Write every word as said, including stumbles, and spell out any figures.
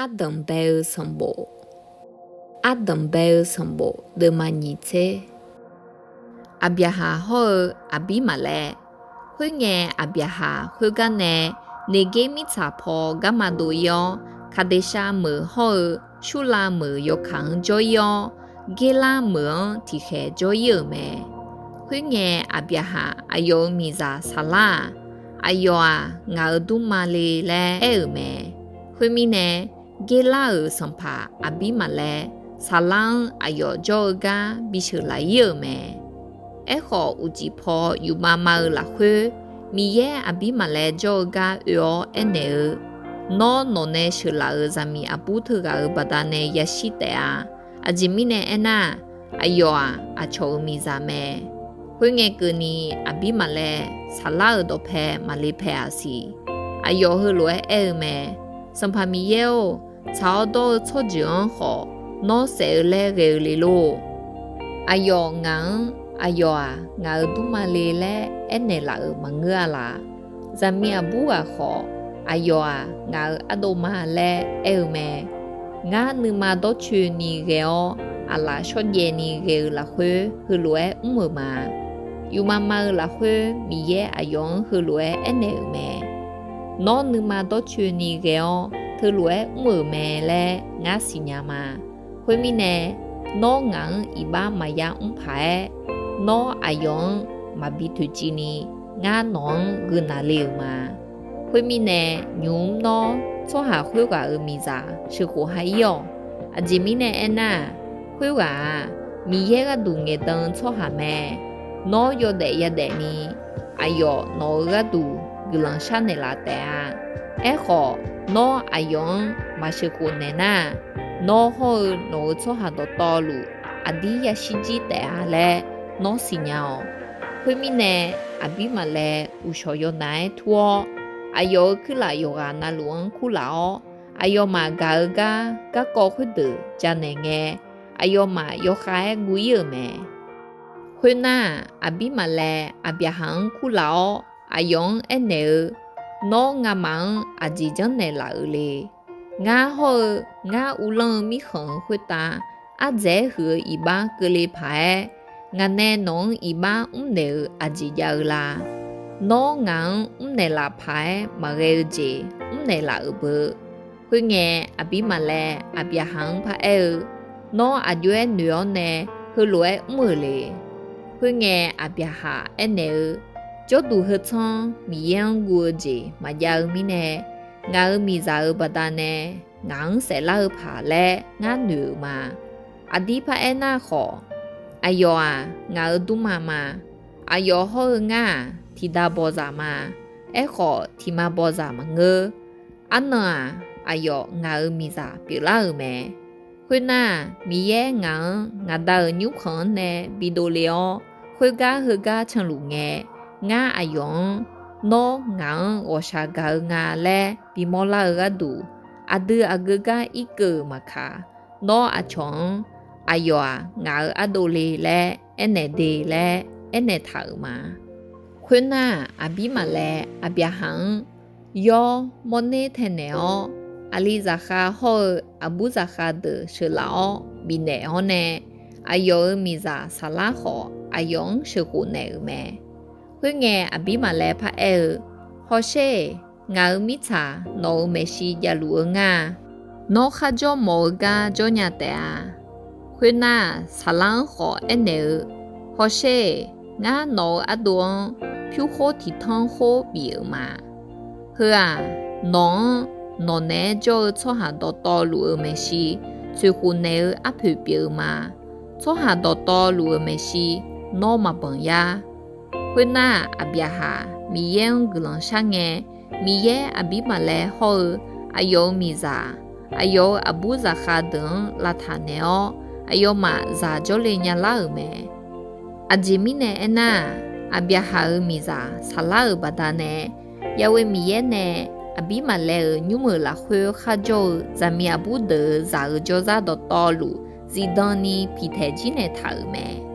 Ardanq bae-eu sanqbof. Ardanq bae-eu sanqbof deuvma nyiq tser. Aqbyaqhaq hawr-eu Aqbirmaqlaer. Khoerngae, Aqbyaqhaq khoergar nae Neqger mirtsaq paw garma dov-ir-awr, Kaqdeqshav meuq hawr-eu Surlav meuq yawkaq-anr jawr-ir-awr, Gerlar meuq-anr tiqkhaeq jawr-ir-euq mae. Khoerngae, Aqbyaqhaq aqyawf-euq miqzaq Saqlar-aq, Aqyawf-aq, ngaq-euq dmrma le laer aer-euq mae. Khoermirnae, Gerlar-euq sanqpaq Aqbirmaqlaer Saqlar-anr aqyawf jawr-eu gar bisheuq laf-ir-euq mae. Aerkhawf, uqcif paw yufmav mav-eu lafkhoer, Miqyaer Aqbirmaqlaer jawr-eu gar oe-awr aernaeq-eu, Nawr, nawq nae sheuqlaf-euq zaqmiq aqbur teughaq-euq baqdanae yashir taef-a. Aqjeq mirnae aernar, aqyawf-aq, aqcawq-euq miqzaq mae. Khoerngae keuvni, Aqbirmaqlaer Saqlar-euq dawqpae maqle pae-aq siq. Aqyawf heulof-aer aer-eu mae. Sanqpaq Miqyaer-or, tsaq-awr dawr-eu tsawrjeuq-anr khawf, nawr saef-eu laer ghae-eu le lor. Aqyawf ngaq-anr, Aqyawf-aq, ngaq-euq dmrma le laer aernaeq laf-euq maqngeur-a laf. Zaqmiq aqbur ghaq khawf, Aqyawf-aq, ngaq-euq ardov ma laer aer-eu mae. Ngar nuima dawrcoeni ghae-awr, aqlaf shawrjaev ni ghae-eu lafkhoer heulof-aer mr-euq ma. Yufmav mav-eu lafkhoer Miqyaer aqyawf-anr heulof-aer aernaeq-euq mae. Nawr nuima dawrcoeni ghae-awr teulof-aer mr-euq mae laer ngar siqnya ma. Khoermirnae, nawr ngaq-anr iqbax maqya mr paq-aer, nawr aqyawf-anr maqbi toeqciv ni, ngar nawq-anr geuq naqle-euq ma. Khoermirnae, nymq-mr nawr tsawrhaq khoerghaq-euq miqzaq sheuqkhof ha-ir-awq. Aqjeq mirnae aernar-aq, khoerghaq-aq, Miqyaer gharduq ngaeqdan-eu tsawrhaq mae. Nawr yawdaef yadaef ni, aqyawf nawq-euq gharduq guiqlanq sharnaeq laf taef-a. Aerkhawf, nawr aqyawf-anr maq sheuqkhof naeq nar-aq, nawr hawr-eu nawq-euq tsawrhaq dawqtawvluf aqdir yashir jir taef-a laer nawr siqnya-awq. Khoermirnae, Aqbirmaqlaer uqshawq yawnav-aer tur-awr, aqyawf-euq kuirlaf yawqghaq navluf-anr kurlaf-awr, aqyawfmaf gaq-eu gar garkawv khoerdeuq janaeq ngae, aqyawfmaf yawkhav-aer guv-ir-euq mae. Khoernar-aq, Aqbirmaqlaer Aqbyaqhaq-anr kurlaf-awr, aqyawf-anr aernaeq-eu, Nawr ngamaf-anr aqjeq janrnaeq laf-euq le. Ngar hawr-eu ngar uvlanr-eu mirkhanq-euq khoertav ardzaeq-aer huiq-eu iqbax keuvle paq-aer, ngaq nae nawq-anr iqbax mrnaeq-euq aqjeq jav-eu la? Nawr ngaq-anr mrnaeq laf paq-aer maqghae-eu jeq mrnaeq laf-euq beu. Khoerngae, Aqbirmaqlaer Aqbyaqhaq-anr paraer-eu, Nawr aqjox-aer noeq-awr nae heulof-aer mr-euq le. Khoerngae, Aqbyaqhaq aernaeq-eu, Jawrduq heu tsanr Miqyaer-anr guv-eu jeq maqjav-eu mirnae, ngaq-euq miqzaq-euq baqdanae ngaq-anr saeflar-eu paq laer ngar noeq-euq ma. Aqdir paraer nar khawf, aqyawf-aq, ngaq-euq dmrma ma. Aqyawf hawr-eu ngar-aq, tiqda bawzaq ma. Aerkhawf, tiqma bawzaq maqngeur. Arnan-aq, aqyawf ngaq-euq miqzaq pyeuflar-euq mae. Khoernar-aq, Miqyaer ngaq-anr ngaq Da-euq nymrkhanq-anr nae bidov le-awr, khoergar heugar canluf ngae, ngar aqyawf-anr, Nawr ngaq-anr ghawqshaq gaq-eu nga laer bimawr lar-eu gharduq, aqdui aqgeu gar irkeuv-euq maqkaq, nawr aqcawq-anr, Aqyawf-aq, ngaq-euq ardov le laer aernaeq de laer aernaeq taq-euq ma. Khoernar-aq, Aqbirmaqlaer Aqbyaqhaq-anr, Yawr, mawrner taenaeq-awr, aqli zaqkhav hawr-eu aqbur zaqkhav deuq sheuqlaf-awr bifnaeq-awr nae, aqyawf-euq miqzaq Saqlar khawf, aqyawf-anr sheuqkhof naeq-euq mae. Khoerngae, Aqbirmaqlaer paraer-eu, Hawsher-eq, ngaq-euq mirtsaq nawq-euq maeqshi javluf-eu ngar-a. Nawr kharjawr mawf-eu gar jawr nya taef-a. Khoernar-aq, Saqlar-anr khawf aernaeq-eu, Hawsher-eq, ngar nawq-euq ardov-anr pyur khoer tiq tanr khoer bif-euq ma. Heu-aq, nawq-anr nawq naeq-aer jawr-eu tsawrhaq dawqtawvluf-euq maeqshi tsoeqkhof naeq-eu arpoeq pyeuf-eu ma. Tsawrhaq dawqtawvluf-euq maeqshi nawr maqbanq yar. Khoernar-aq, Aqbyaqhaq Miqyaer-anr guiqlanq shar ngae, Miqyaer Aqbirmaqlaer hawr-eu aqyawf-euq miqzaq, aqyawf-euq aqbur zaqkhav deuq-anr lavtaq naeq-awr, aqyawfmaf zaq jawrle nyalar-euq mae. Aqjeq mirnae aernar-aq, Aqbyaqhaq-euq miqzaq Saqlar-euq baqdanae, Ya'we Miqyaer nae Aqbirmaqlaer-euq nymr-euq lafkhoer kharjawr-eu zaqmiq aqbur deuq-euq zaq-euq jawrzar dawqtawvluf zifdan ni piqtaeq jir naeqtaq-euq mae.